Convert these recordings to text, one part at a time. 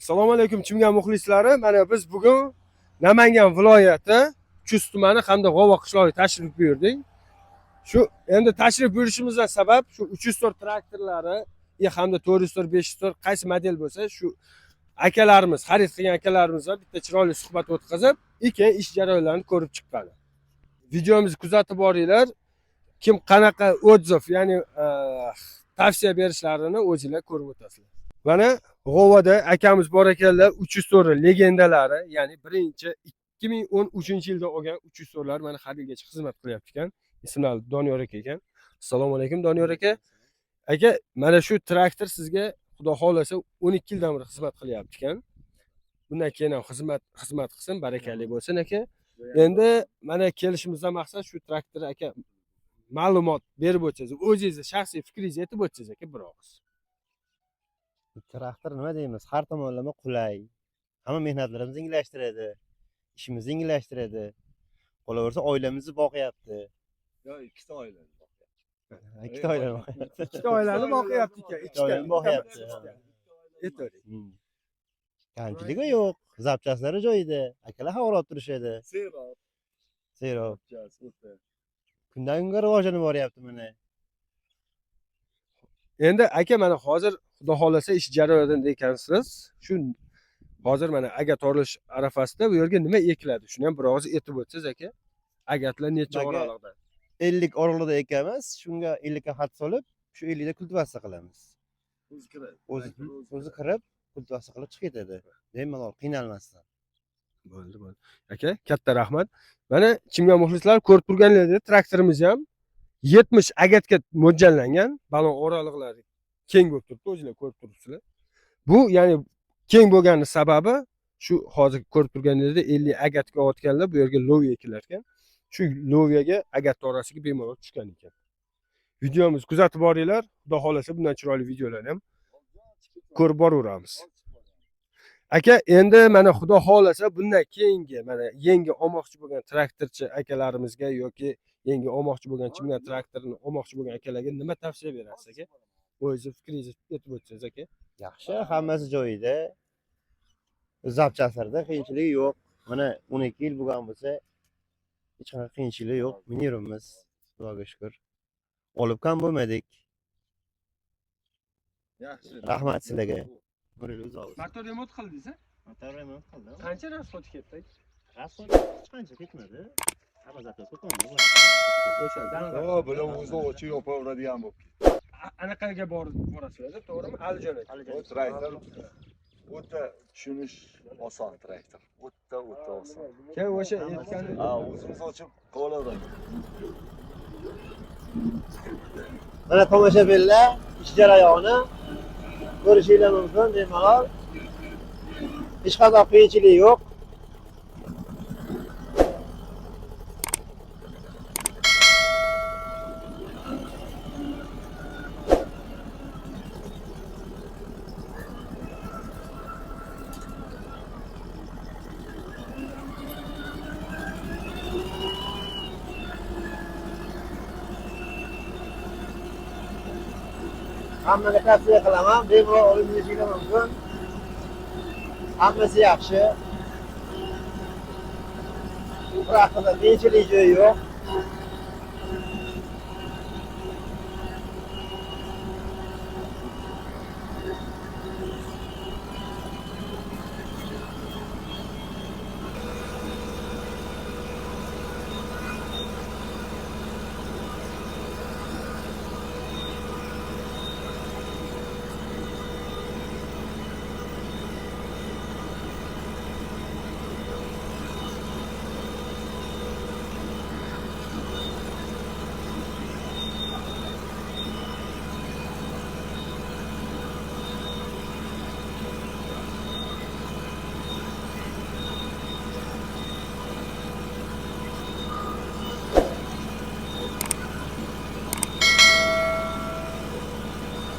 Assalomu alaykum Chimgan muxlislari. Mana biz bugun Namangan viloyati Chust tumani hamda G'ovo qishlog'iga tashrif buyurdik. Shu endi tashrif buyurishimizdan sabab shu 304 traktorlari hamda 404, 504 qaysi model bo'lsa, shu akalarimiz, xarid qilgan akalarimiz bilan bitta chiroyli suhbat o'tkazib, keyin ish jarayonlarini ko'rib chiqqani. Videomizni kuzatib boringlar. Kim qanaqa отзыв, ya'ni tavsiya berishlarini o'zinglar ko'rib o'tasizlar. Mana G'ovada akamiz bor ekanlar, 304 legendalari, ya'ni birinchi 2013-yilda olgan 304lar mana hali yilgacha xizmat qilyapti ekan. Ismlari Doniyor aka ekan. Assalomu alaykum Doniyor aka. Aka, mana shu traktor sizga Xudo xohlasa 12 yildan beri xizmat qilyapti ekan. Bundan keyin ham xizmat qilsin, barakali bo'lsin aka. Endi mana kelishimizdan maqsad shu traktor aka ma'lumot berib o'tsangiz, o'zingizni shaxsiy fikringizni aytib o'tsangiz aka bir og'iz. Traktor nima deymiz, har tomonlama qulay. Hamma mehnatlarimizni yengillashtiradi. Ishimizni yengillashtiradi. Qolaversa oilamizni boqyapti. Yo, ikkita oila. Ikkita oilani boqyapti. Ikkita oilani boqyapti ekan, Ikkita oilani boqyapti. Aytavering. Kamchiligi yo'q. Zapchastlari joyida. Akalar ham olib turishadi. Serob, Serob. o'ta. Kundan kunga rivojlanib boryapti mana. Endi aka mana hozir Xudo xohlasa ish jarayonida ekansiz. Shu hozir mana agat orilish arafasida bu yerga nima ekiladi? Shuni ham bir og'iz aytib o'tsangiz aka. Agatlar necha oraliqda? 50 oralig'ida ekamiz. Shunga 50 ga xat solib, shu 50 da kultivatsiya qilamiz. O'zi kiradi. O'zi kirib, kultivatsiya qilib chiqib ketadi. Bemalol qiynalmasdan. Bo'ldi, bo'ldi. Aka, katta rahmat. Mana Chimgan muxlislar ko'rib turganlaringizdek traktorimiz ham 70 agatga mo'ljallangan. Balon oraliqlari keng bo'lib turibdi, o'zinglar ko'rib turibsizlar. Bu ya'ni keng bo'lgani sababi shu hozir ko'rib turganingizdek 50 agatga otganlar bu yerga loviya ekilar ekan. Shu loviyaga agat orasiga bemalol tushgan ekan. Videomizni kuzatib boringlar. Xudo xohlasa bundan chiroyli videolarni ham ko'rib boraveramiz. Aka, endi mana Xudo xohlasa bundan keyingi mana yangi olmoqchi bo'lgan traktorchi akalarimizga yoki yangi olmoqchi bo'lgan Chimgan traktorini olmoqchi bo'lgan akalarga nima tavsiya berasiz aka? O'zingiz fikringizni aytib o'tsangiz aka. Yaxshi, hammasi joyida. Zapchastlarda qiyinchiligi yo'q. Mana 12 yil bo'lgan bo'lsa, hech qanaqa qiyinchiligi yo'q. Minirimiz, Xudoga shukr. Olib kam bo'lmadik. Yaxshi. Rahmat sizlarga. Bir yil uzoq bo'lsin. Motor remont qildingiz a? Motor remont qildim. Qancha rasxod ketdi? Rasxod hech qancha ketmadi. Hamma zapchast qo'ydim. O'sha Yo, bular o'zi ochib yopaveradigan bo'lib ketdi. Anaqaga borasizlar, to'g'rimi? Alijon aka. Bu traktor o'ta tushunish oson traktor. O'ta oson. Keyin o'sha aytgani Ha, o'zimiz ochib qilaveramiz. Mana tomoshabinlar ish jarayoni ko'rishinglar mumkin bemalol. Hech qanday qiyinchilik yo'q. Hammaga tavsiya qilaman, bemalol olib yurishinglar mumkin. Hammasi yaxshi. Traktorda qiyinchilik joyi yo'q.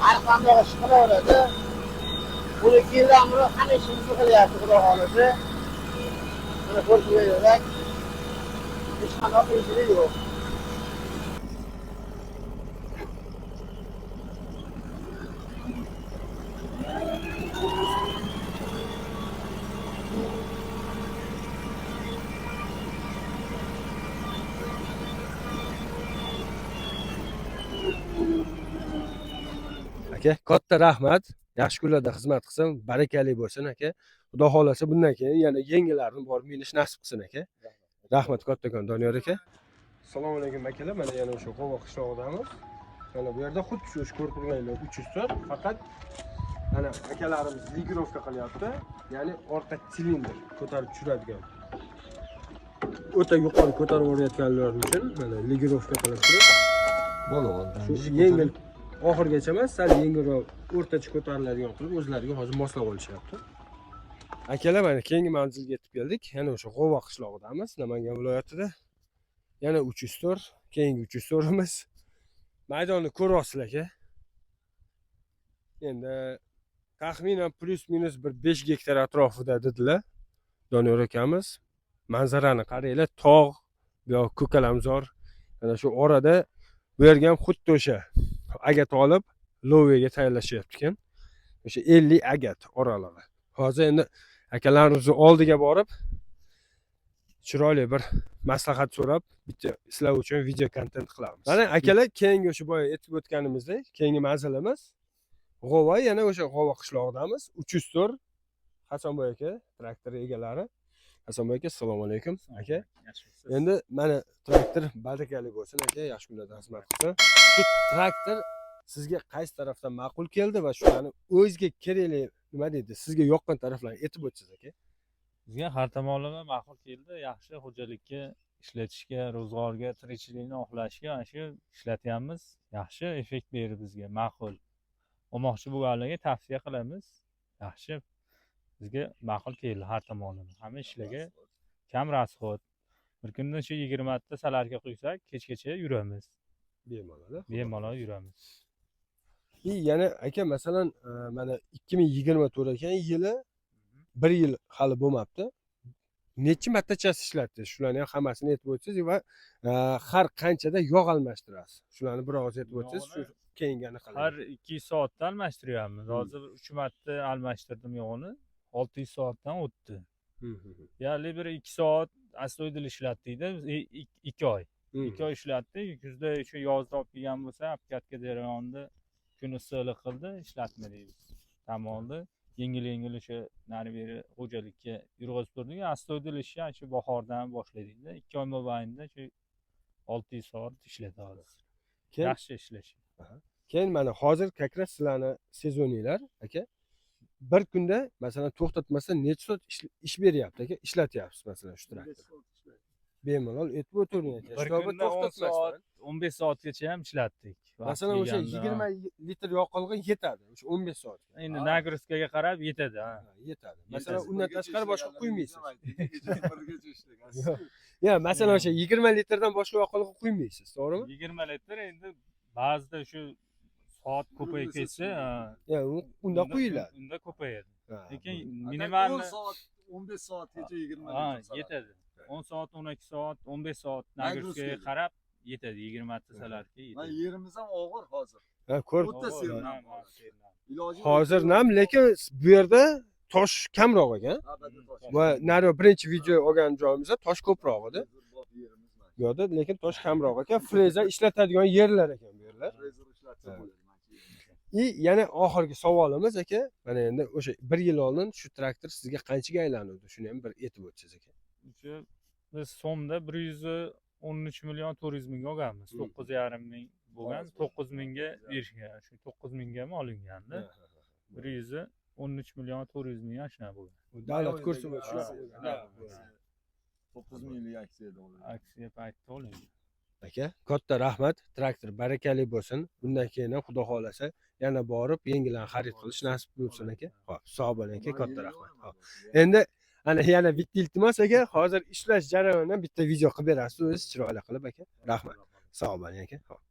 Har qanday ish qilaveradi. 12 yildan beri hamma ishimizni qilyapti, Xudo xohlasa. Mana ko'rib hech qanday qiyinchilik yo'q. Aka, katta rahmat. Yaxshi kunlarda xizmat qilsin, barakali bo'lsin aka. Xudo xohlasa bundan keyin yana yengilarini borib minish nasib qilsin aka. Rahmat kattakon Doniyor aka. Assalomu alaykum akalar. Mana yana o'sha Qo'voq qishlog'idamiz. Mana bu yerda xuddi shu ko'rib turganlar 304, faqat mana akalarimiz ligirovka qilyapti. Ya'ni orqa silindr ko'tarib tushiradigan. O'ta yuqori ko'tarib yuborayotganlar uchun mana ligirovka qilib turib, Bo'ladi. shu yengil oxirgacha emas, sal yengilroq o'rtacha ko'tariladigan qilib o'zlariga hozir moslab olishyapti. Akalar, mana keyingi manzilga yetib keldik. Yana o'sha G'o'va qishlog'idamiz, Namangan viloyatida. Yana 304, keyingi 304imiz. Maydonni ko'ryapsizlar aka. Endi taxminan плюс-минус bir 5 gektar atrofida dedilar Doniyor akamiz. Manzarani qaranglar, tog', bu yoq ko'kalamzor. Mana shu orada bu yerga ham xuddi o'sha agat olib lovega tayyorlashyapti ekan. O'sha 50 agat oralig'i. Hozir endi akalarimizni oldiga borib chiroyli bir maslahat so'rab bitta sizlar uchun video kontent qilamiz. Mana akalar, keyingi o'sha boya aytib o'tganimizdek, keyingi manzilimiz G'o'va, yana o'sha G'o'va qishlog'idamiz. 304 Hasanboy aka traktor egalari. Hasanboy aka, assalomu alaykum aka. Endi mana traktor barakali bo'lsin aka, yaxshi kunlarda xizmat qilsin. Shu traktor sizga qaysi tarafdan ma'qul keldi va shularni o'ziga kerakli, nima deydi, sizga yoqqan taraflarini aytib o'tsangiz aka. Bizga har tomonlama ma'qul keldi. Yaxshi, xo'jalikka ishlatishga, ro'zg'orga, tirikchilikni oqlashga mana shu ishlatyapmiz. Yaxshi effekt berdi bizga, ma'qul. Olmoqchi bo'lganlarga tavsiya qilamiz. Yaxshi. Bizga ma'qul keldi har tomonlama. Hamma ishlarga kam rasxod. Bir kunda shu 20 ta salarga quysak, kechgacha yuramiz. Bemalol. Bemalol yuramiz. И yana aka, masalan, mana 2024 ekan yili, bir yil hali bo'lmabdi. Necha martachasi ishlatdi? Shularni ham hammasini aytib o'tsangiz va har qanchada yog' almashtirasiz? Shularni bir og'iz aytib o'tsangiz, shu Yog'ini keyingi anaqa. Har 2 soatda almashtiryapmiz. Hozir 3 marta almashtirdim yog'ini. 600 soatdan o'tdi. Ya'ni bir 2 soat astoydil ishlatdik-da, 2 oy. 2 oy ishlatdik. Kuzda shu yozda olib kelgan bo'lsa, обкатка jarayonida kun issiqlik qildi, ishlatmadik biz. Tam oldi. Yengil-yengil o'sha nari beri xo'jalikka yurg'izib turdik. Astoydil ishni shu bahordan boshladik-da. 2 oy mobaynida shu 600 soat ishladi hozir. Yaxshi ishlash. Keyin mana hozir как раз sizlarni sezoninglar aka. Bir kunda masalan to'xtatmasdan necha soat ish beryapti aka? Ishlatyapsiz masalan shu traktor. Bemalol aytib o'tiring aka. Bir Shtobi kunda 10 to'xtatmasdan. soat, 15 soatgacha ham ishlatdik. Vaqt Masalan o'sha kelganda, 20 litr yoqilg'i yetadi o'sha 15 soatga. Endi нагрузка ga qarab yetadi, ha. Ha, yetadi. Masalan undan tashqari boshqa quymaysiz. Birgacha ishlagan. Ya, masalan o'sha 20 litrdan boshqa yoqilg'i quymaysiz, to'g'rimi? 20 litr endi ba'zida shu soat ko'payib ketsa, ha, Ya, unda quyiladi. Unda ko'payadi. Ha, Lekin Minimal minimalni 10 soat, 15 soatgacha 20 ha, litr saraladi. yetadi. 10 soat, 12 soat, 15 soat нагрузка ga Нагрузка ga. qarab yetadi. 20 ta salarga Mana yetadi. yerimiz ham og'ir hozir. Ha, ko'rib O'ta Og'ir, sernam ha, hozir. sernam. Iloji yo'q. Hozir nam, lekin bu yerda tosh kamroq ekan. Abada tosh. Va nari birinchi video olgan joyimizda tosh ko'proq edi. Bor yerimiz mana. Bu yerda lekin tosh kamroq ekan. Freza ishlatadigan yerlar ekan bu yerlar. Freza ishlatsa Ha. bo'ladi mana shu yerimiz. И yana oxirgi savolimiz aka, mana endi o'sha bir yil oldin shu traktor sizga qanchaga aylanuvdi? Shuni ham bir aytib o'tsangiz aka. O'sha biz so'mda 113 million 400 mingga olganmiz. 9,5 ming bo'lgan, Qog'oz 9 mingga berishgan. Shu 9 mingami olingandi. 113 million 400 ming shunaqa bo'lgan. U davlat ko'rsatib Ha, shunaqa ha. 9 minglik aksiyada olingan. Aksiya paytida olingan. Aka, katta rahmat. Traktor barakali bo'lsin. Bundan keyin ham xudo xohlasa yana borib yangilarni xarid qilish nasib bo'lsin aka. Xo'p, sog' bo'ling aka, katta rahmat. Xo'p. Endi ana yana bitta iltimos aka, hozir ishlash jarayonidan bitta video qilib berasiz o'zingiz chiroyli qilib aka. Rahmat. Sog' bo'ling aka. Xo'p.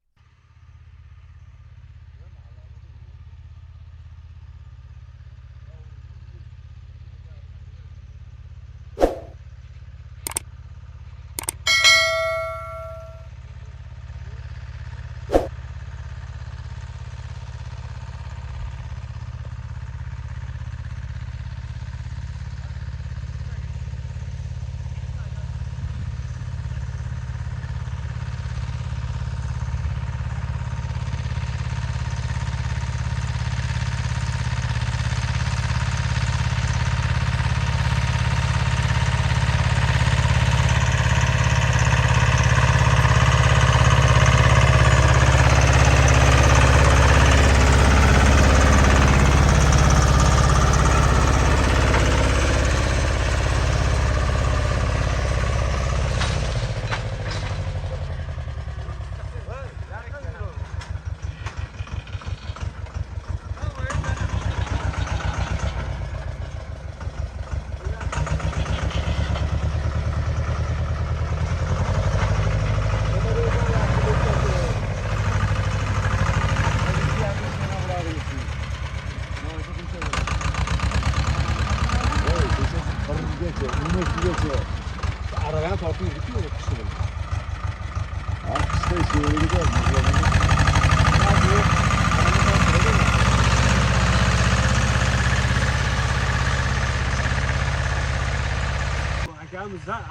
Akamiz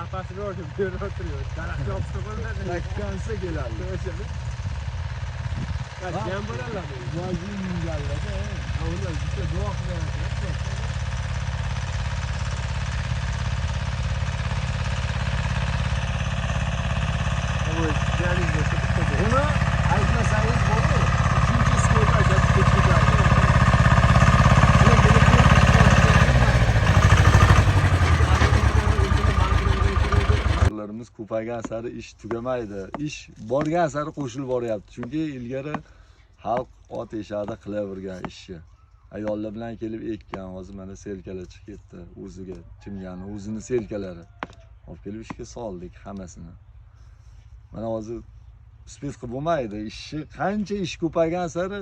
apasini olib berib o'tiriyor. Daraxt yopishdi bo'ladi. Takkansa keladi. Jam bo'ladilarmi? Vazin minganlar-da. Ular bitta duo qilyapti. Buni aytmasangiz bo'ladi. Uchinchi skorda aytib ketadi. Traktorlarimiz ko'paygan sari ish tugamaydi. Ish borgan sari qo'shilib boryapti. Chunki ilgari xalq ot eshakda qilavergan ishni. Ayollar bilan kelib ekkan, hozir mana selkalar chiqib ketdi o'ziga, chimgani o'zini selkalari. Olib kelib ishga soldik hammasini. Mana hozir uspet qilib bo'lmaydi. Ishni qancha ish ko'paygan sari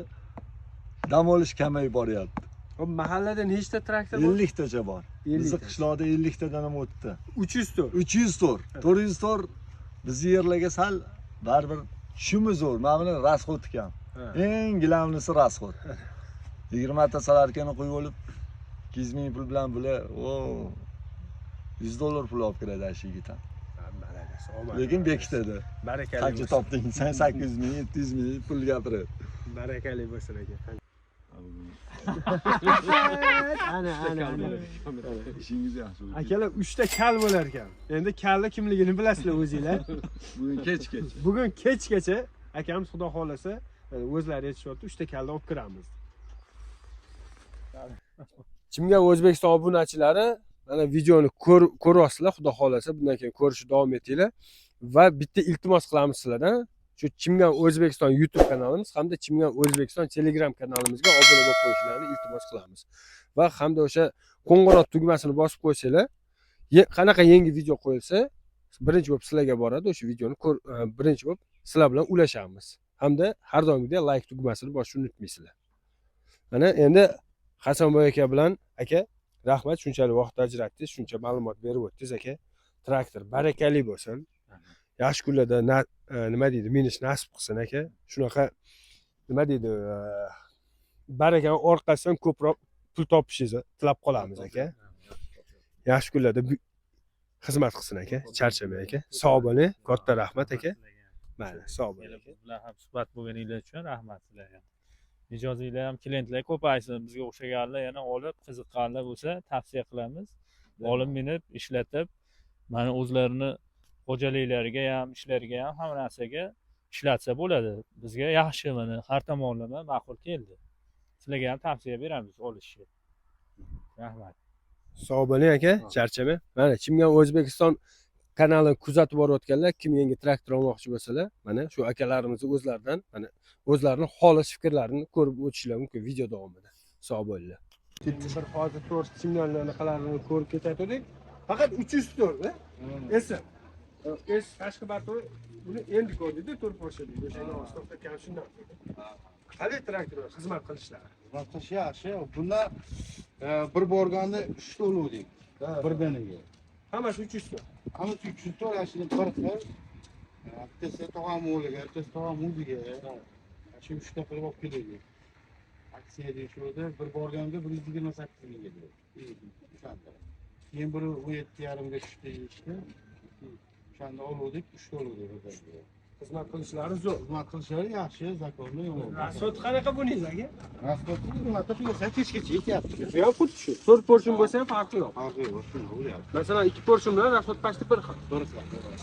dam olish kamayib boryapti. Hop, mahallada nechta traktor bor? 50 tacha bor. Bizni qishloqda 50 tadan ham o'tdi. 304. 304. 404 bizni yerlarga sal baribir tushumi zo'r. Mana buni rasxod kam. Eng gilamlisi rasxod. 20 ta salarkani qo'yib olib 200 ming pul bilan bular, o $100 pul olib kiradi shu yigit ham. Lekin bekitadi. Barakali. Qancha topding sen? 800 ming, 700 ming pul gapiradi. Barakali bo'lsin aka. Ana, ana, ana. İşingiz yaxshi bo'lsin. Akalar 3 ta kal bo'lar ekan. Endi kalni kimligini bilasizlar o'zinglar. Bugun kechgacha. Bugun kechgacha akamiz xudo xolasa o'zlari aytishyapti, 3 ta kalni olib kiramiz. Chimgan O'zbekiston obunachilari mana videoni ko'ryapsizlar, xudo xolasa bundan keyin ko'rishni davom etinglar va bitta iltimos qilamiz sizlardan. Shu Chimgan O'zbekiston YouTube kanalimiz hamda Chimgan O'zbekiston Telegram kanalimizga obuna bo'lib qo'yishlarini iltimos qilamiz. Va hamda o'sha qo'ng'iroq tugmasini bosib qo'ysanglar, qanaqa yangi video qo'yilsa, birinchi bo'lib sizlarga boradi, o'sha videoni birinchi bo'lib sizlar bilan ulashamiz. Hamda har doimgidek like tugmasini bosishni unutmaysizlar. Mana endi Hasanboy aka bilan aka rahmat, shunchalik vaqt ajratdingiz, shuncha ma'lumot berib o'tdingiz aka. Traktor barakali bo'lsin. Yaxshi kunlarda nima deydi, minish nasib qilsin aka. Shunaqa nima deydi, barakani orqasidan ko'proq pul topishingizni tilab qolamiz aka. Yaxshi kunlarda xizmat qilsin aka, charchamang aka. Sog' bo'ling, katta rahmat aka. Mayli, sog' bo'ling. Biz bilan ham suhbat bo'lganinglar uchun rahmat sizlarga. Mijozinglar ham klientlar ko'paysin, bizga o'xshaganlar yana olib qiziqqanlar bo'lsa tavsiya qilamiz. Olib minib, ishlatib, mana o'zlarini xo'jaliklariga ham, ishlariga ham, hamma narsaga ishlatsa bo'ladi. Bizga yaxshi, mana har tomonlama ma'qul keldi. Sizlarga ham tavsiya beramiz olishni. Rahmat. Sog' bo'ling aka, charchamang. Mana Chimgan O'zbekiston kanalini kuzatib borayotganlar, kim yangi traktor olmoqchi bo'lsalar, mana shu akalarimizni o'zlaridan, mana o'zlarining xolis fikrlarini ko'rib o'tishlari mumkin video davomida. Sog' bo'linglar. Bir hozir to'rt Chimganlarni anaqalarini ko'rib ketayotgandik. Faqat 304 da. Esa es tashqi bartoy buni endi ko'rdikda, to'rt porshalik. O'shani hozir to'xtatgan shundan. Qanday traktor xizmat qilishlari? Xizmat qilish yaxshi. Bundan bir borganda 3 ta oluvdik. Birdaniga. Hammasi 300 ta. Hammasi 300 ta, shuni bir xil. Bittasi tog'am o'g'liga, bittasi tog'am o'ziga. Shu 3 ta qilib olib keldik. Aksiya deyishuvdi. Bir borganda 128 ming edi. O'shanda. Keyin biri 17,5 ga tushdi deyishdi. O'shanda oluvdik, 3 ta oluvdik birdaniga. Xizmat qilishlari zo'r. Xizmat qilishlari yaxshi, zakonli yo'q. Rasxod qanaqa buningiz aka? Rasxod nima qilsa kechgacha yetyapti. Yo'q, xuddi shu. 4 portion bo'lsa ham farqi yo'q. Farqi yo'q, shuni bo'lyapti. Masalan, 2 portion bilan rasxod pasti bir xil. Bir xil.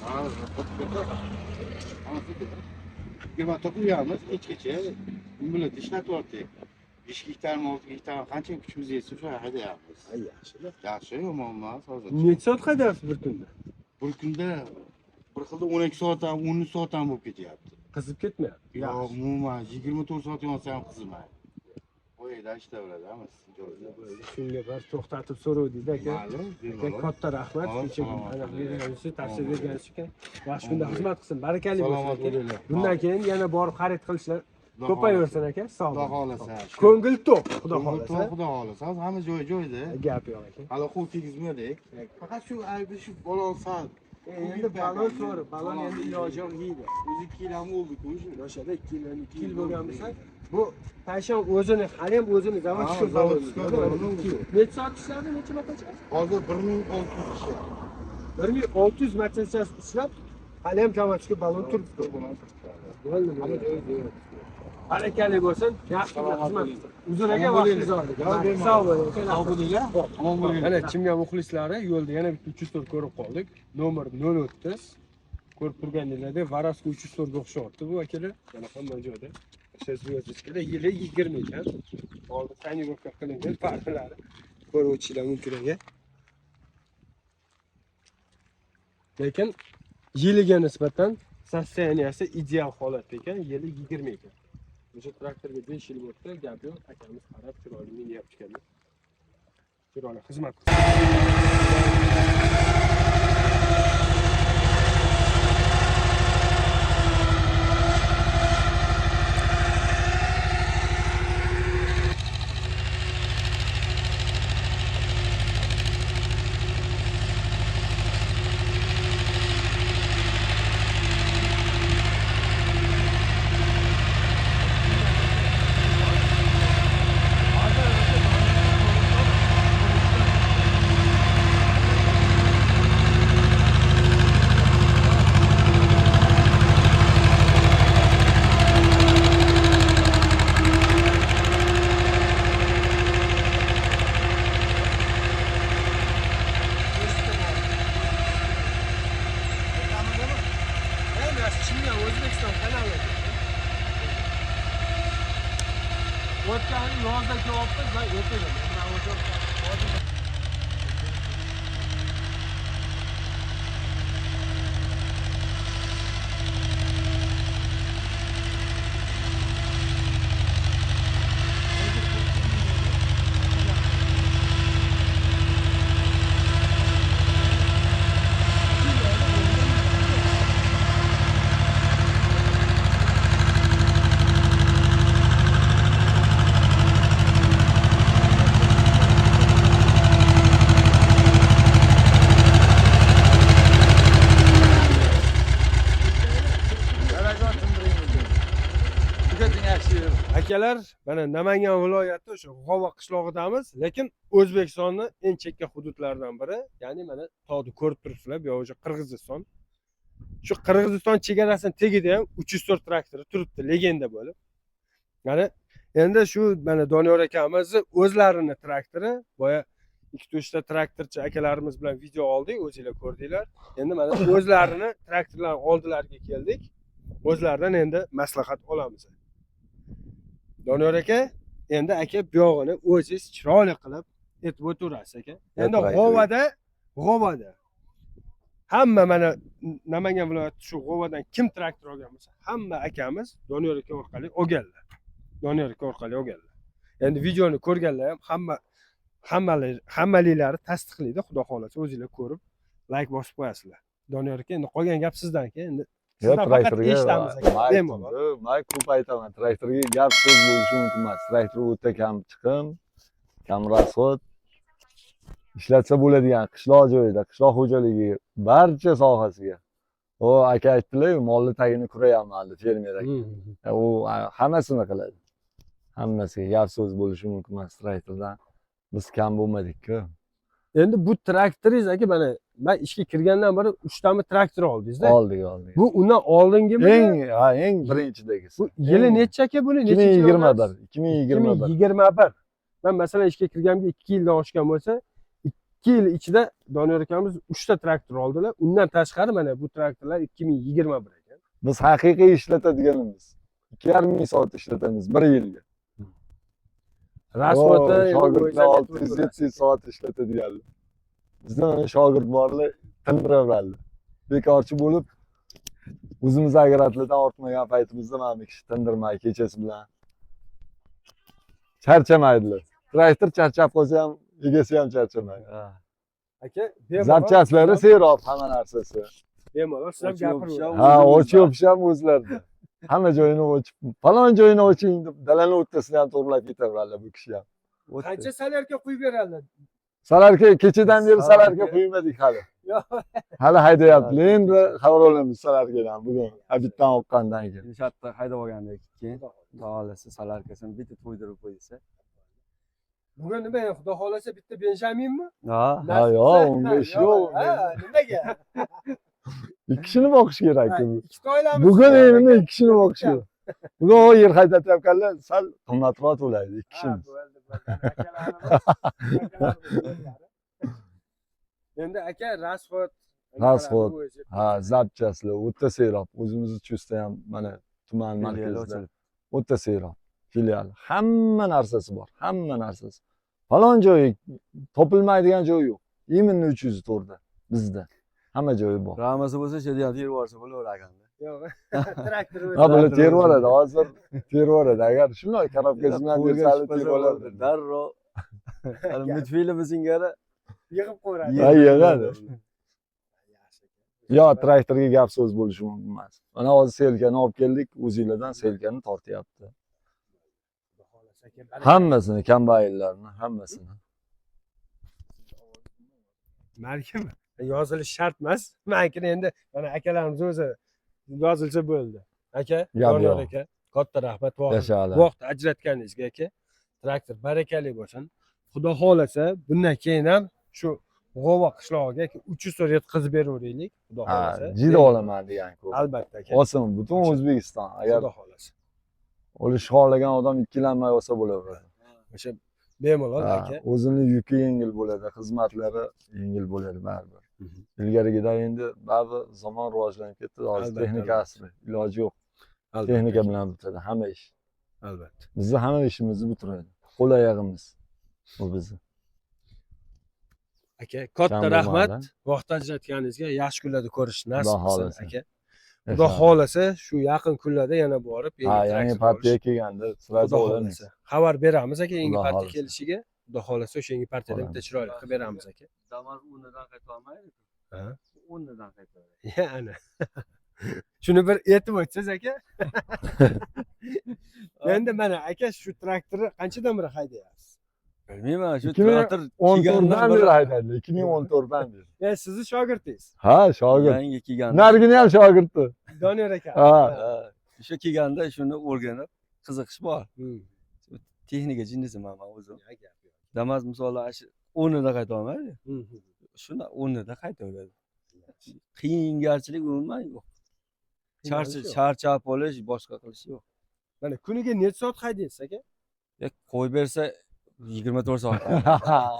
Ha, rasxod bir xil. Yigirma to'qiyamiz kechgacha. Bular ishlatyapti. 5 gektarmi, 6 gektarmi qancha kuchimiz yetsa o'sha haydayapmiz. Yaxshi. Yaxshi, yomon emas hozir. Necha soat haydayapsiz bir kunda? Bir kunda bir xilda 12 soat ham, 13 soat ham bo'lib ketyapti. Qizib ketmayapti. Yo'q, umuman 24 soat yonsa ham qizmaydi. Qo'yda ishlayveradi hammasi joyida. Shunga bir to'xtatib so'rovdik aka. Aka katta rahmat. Kecha berganingiz uchun, tavsiya berganingiz uchun. Yaxshi kunda xizmat qilsin, barakali bo'lsin. Bundan keyin yana borib xarid qilishlar ko'payaversin aka. Sog' Xudo xolasa. Ko'ngil to'q, xudo xolasa. Xudo xolasa. Hamma joy joyida. Gap yo'q aka. Hali qo'l tegizmadik. Faqat shu aybi shu balon sal Endi balon to'g'ri, balon endi iloji yo'q yeydi. O'zi 2 yil ham bo'ldi-ku o'sha. O'shada 2 yil, 2 yil bo'lgan bo'lsa, bu Tayshan o'zini hali ham o'zini zavodskiy zavodskiy baloni. Necha soat ishladi, necha mototsikl? Hozir 1600 ishladi. 1600 mototsikl ishlab, hali ham zavodskiy balon turibdi. Hamma joyi zo'r. Barakali bo'lsin, yaxshi xizmat. Uzun aka vaqtingizni oldik. Sog' bo'ling. Sog' bo'linglar. Omon bo'linglar. Mana Chimgan muxlislari yo'lda yana bitta 304 ko'rib qoldik. Nomer 030. Ko'rib turganingizdek, Varaska 304 ga o'xshyapti bu akalar. Mana hamma joyda. O'sha звездочка yili 20 ekan. Oldi tonirovka qilingan partalari. Ko'rib o'tishinglar mumkin aka. Lekin yiliga nisbatan soстоянияsi ideal holatda ekan, yili 20 ekan. O'sha traktorga 5 yil bo'ldi, gap yo'q, akamiz qarab chiroyli minyapti ekan. Chiroyli xizmat qildi. O'zbekiston kanali. O'tgan yozda kelyapmiz va ertaga. Mana o'sha Akalar, mana Namangan viloyati o'sha G'ova qishlog'idamiz, lekin O'zbekistonning eng chekka hududlaridan biri, ya'ni mana tog'ni ko'rib turibsizlar, bu yoq o'sha Qirg'iziston. Shu Qirg'iziston chegarasining tagida ham 304 traktori turibdi, legenda bo'lib. Mana endi shu mana Doniyor akamizni o'zlarini traktori, boya 2-3 ta traktorchi akalarimiz bilan video oldik, o'zinglar ko'rdinglar. Endi mana o'zlarini traktorlar oldilariga keldik. O'zlaridan endi maslahat olamiz. Doniyor aka, endi aka buyog'ini o'zingiz chiroyli qilib aytib o'tirasiz aka. Endi G'ovada hamma mana Namangan viloyati shu G'ovadan kim traktor olgan bo'lsa, hamma akamiz Doniyor aka orqali olganlar. Doniyor aka orqali olganlar. Endi videoni ko'rganlar ham hammaliklari tasdiqlaydi, xudo xohlasa o'zinglar ko'rib like bosib qo'yasizlar. Doniyor aka, endi qolgan gap sizdan aka. Endi sizdan faqat eshitamiz aka. Men ko'p aytaman, traktorga gap so'z bo'lishi mumkin emas. Traktor o'ta kam chiqim, kam rasxod ishlatsa bo'ladigan qishloq joyida, qishloq xo'jaligi barcha sohasiga. O aka aytdilar, molni tagini kurayapman deb fermer aka. U hammasini qiladi. Hammasiga gap so'z bo'lishi mumkin emas traktordan. Biz kam bo'lmadik-ku. Endi bu traktoringiz aka, mana men ishga kirgandan beri 3 tami traktor oldingiz-da? Oldik. Bu undan oldingimi? Eng birinchidagisi. Bu yili necha aka buni? 2021. 2021. 2021. Men masalan ishga kirganimga 2 yildan oshgan bo'lsa, 2 yil ichida Doniyor akamiz 3 ta traktor oldilar. Undan tashqari mana bu traktorlar 2021 ekan. Biz haqiqiy ishlatadiganimiz 2,5 ming soat ishlatamiz bir yilga. Rasmiyatda shogirdlar 600-700 soat ishlatadiganlar. Bizda mana shogird borlar, tindiraveradi. Bekorchi bo'lib o'zimiz agratlardan ortmagan paytimizda mana bu kishi tindirmay kechasi bilan charchamaydilar. Traktor charchab qolsa ham egasi ham charchamaydi. Aka, zapchastlari serob hamma narsasi. Bemalol siz ham gapiravering. Ha, o'chi yopish ham o'zlarida. Hamma joyini o'chib, falon joyini o'ching deb dalani o'rtasini ham to'g'rilab ketaveradilar bu kishi ham. Qancha salyarka quyib beradilar? Salarka kechadan beri Salarka. salarka quymadik hali. Yo'q. Hali haydayapti. Endi xabar olamiz salarkadan bugun. Obiddan oqqandan keyin. Inshootda haydab olgandan keyin Xudo xohlasa solarkasini bitta to'ydirib qo'ysa. Bugun nima, xudo xohlasa bitta Benjaminmi? Ha. Ha, yo'q, unga ish yo'q. Ha, nimaga? Ikki kishini boqish kerak. Ha, ikkita oilamiz. Bugun endi ikki kishini boqish kerak. Bugun o yer haydatayotganlar sal qimmatroq to'laydi ikki Ha, kishimiz. bo'ldi, bo'ldi. Akalarimiz, akalarimiz. Endi aka rasxod. Rasxod. Ha, zapchastlar o'ta serob. O'zimizni Chustda ham mana tuman Filiali markazida ochilib. o'ta serob filial. Hamma narsasi bor, hamma narsasi. Falon joyi topilmaydigan joyi yo'q. Именно 304da bizda. Hamma joyi bor. Ramasi bo'lsa shu yerda terib yuborsa bo'laverar ekanda. Yo'q. Traktor o'zi. Ha, bular terib yuboradi, hozir terib yuboradi. Agar shunday korobkasi bilan Qo'lga bersali tushmasa terib oladi. bo'ldi, Darrov. Hali multfilm singari Yig'ib qo'yadi. Ha, yig'adi. Yo, traktorga gap so'z bo'lishi mumkin emas. Mana hozir selkani olib keldik, o'zinglardan selkani tortyapti. Xudo xohlasa aka, baraka. Hammasini, kombaynlarni, hammasini. Balkim yozilish shart emas. Mankini endi mana akalarimiz o'zi yozilsa bo'ldi. Aka, Gap Doniyor yo'q. aka, katta rahmat vaqt Yashanglar. vaqt ajratganingizga aka. Traktor barakali bo'lsin. Xudo xohlasa bundan keyin ham shu G'o'va qishlog'iga 300 so'm yetkazib beraveraylik. Xudo Ha, xohlasa. jida olaman degan ko'p. Albatta aka. Olsin butun O'zbekiston. Agar Xudo xohlasa. olishni xohlagan odam ikkilanmay olsa bo'laveradi. O'sha bemalol Ha, aka. o'zini yuki yengil bo'ladi, xizmatlari yengil bo'ladi baribir. Ilgarigidan endi baribir zamon rivojlanib ketdi, hozir Albatta, texnika albatta. asri, iloji yo'q. Albatta. Texnika bilan bitadi hamma ish. Albatta. Bizni hamma ishimizni bitiradi. Qo'l oyog'imiz bu bizni. Aka, katta Kam rahmat. bo'lmadi. Vaqt ajratganingizga yaxshi kunlarda ko'rish nasib Xudo qilsin xohlasa. aka. Xudo xohlasa shu yaqin kunlarda yana borib Ha, yangi traktor partiya olish. kelganda sразу Xudo olamiz. xohlasa. Xabar beramiz aka yangi Xudo partiya xohlasa. kelishiga. Xudo xohlasa o'sha yangi partiyadan bitta Olamiz. chiroyli qilib beramiz aka. Damas o'rnidan qayta olmaydi. Ha? O'rnidan qaytadi. Ya ana. Shuni bir aytib o'tsangiz aka. Endi mana aka shu traktorni qanchadan beri haydayapsiz? Bilmayman, shu 2014 traktor 14dan beri haydadi, 2014dan beri. Ya sizni shogirdingiz. Ha, shogird. Yangi kelganda. Narigini ham shogirdi. Doniyor aka. Ha. Ha, O'sha kelganda shuni o'rganib, qiziqish bor. Hmm. Texnika jinnisiman man o'zim. Ya, gap yo'q. Damas misolda shu o'rnida qayta olmaydi. Hmm. Shuni o'rnida qaytaveradi. Qiyingarchilik umuman yo'q. Qiynalish yo'q. Charchab olish, boshqa qilish yo'q. Mana kuniga necha soat haydaysiz aka? Ya, qo'yib bersa 24 soat.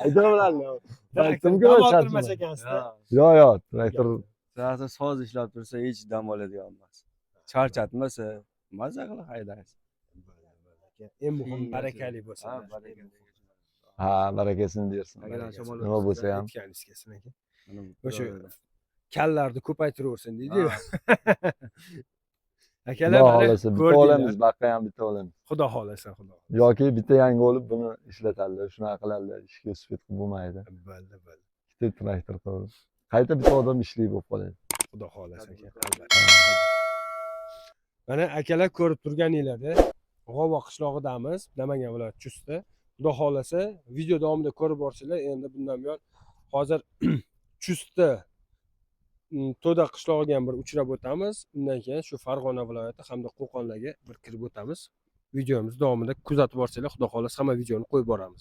Haydaveradi. Traktor Traktorga dam charchamaydi. oltirmas ekansizda. Yo'q, yo'q, traktor Traktor soz ishlab tursa hech dam oladigan emas. Charchatmasa maza qilib haydaysiz. Eng muhimi Qiyin barakali bo'lsin. Ha, barakali. ha, barakasini bersin. Agar shamol Nima bo'lsa ham. Aytganingiz kelsin aka. Mana bu O'sha birodarlar. kallarni ko'paytiraversin deydi-yu. Ha. Akalar Xudo mana xohlasa bitta ko'rdinglar. olamiz, baqa ham bitta olamiz. Xudo xohlasa, xudo. Yoki bitta yangi olib buni ishlatadilar, shunaqa qiladilar, ishga sufet qilib bo'lmaydi. Bo'ldi, bo'ldi. Ikkita traktor qilib. Qayta bitta odam ishli bo'lib qoladi. Xudo xohlasa aka. Albatta. Mana akalar ko'rib turganinglarda G'ovo qishlog'idamiz, Namangan viloyati Chustda. Xudo xohlasa video davomida ko'rib borsanglar, endi bundan buyon hozir Chustda To'da qishlog'iga ham bir uchrab o'tamiz. Undan keyin shu Farg'ona viloyati hamda Qo'qonlarga bir kirib o'tamiz. Videomiz davomida kuzatib borsanglar, Xudo xohlasa hamma videoni qo'yib boramiz.